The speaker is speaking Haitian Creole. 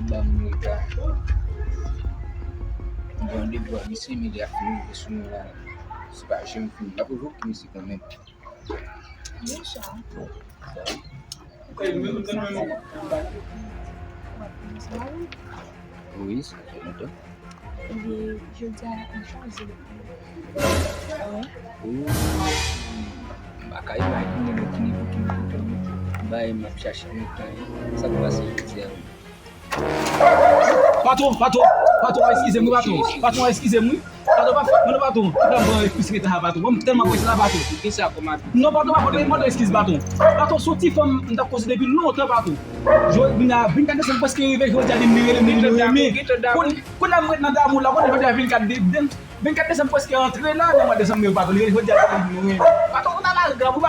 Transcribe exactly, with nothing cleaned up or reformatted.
Ban m reta. M gen randevou ak misye, men li ap fin rive sou mwen la. Se pa jan m fin. M ap revoke misye kanmenm. Deja. Wi, sa fè lontan. Ebyen, jodi a, m chwazi. Wi. Ou, m pa ka imajine lè kini pou kini pou kini. Bay, m ap chache lontan. Sa k pase jodi a? Patwon, patwon, patwon, eskize m wi, patwon. Patwon, eskize m wi. Patwon, pa fè, non, patwon. Patwon, mwen plis reta, patwon. Mwen tèlman prese la, patwon. Ki sa kòman? Non, patwon, pa fòt, mande eskiz, patwon. Patwon, se yon ti fanm m t ap koze depi lontan, patwon. Jodi a, vennkat desanm prèske rive, jodi a li rele m, li rele m. Kounye a m ret nan damou la, kounye a jodi a vennkat de, de, vennkat desanm prèske antre la, nan mwa desanm yo, patwon. Li rele jodi a li rele m. Patwon, ou nan lari grap, ou pa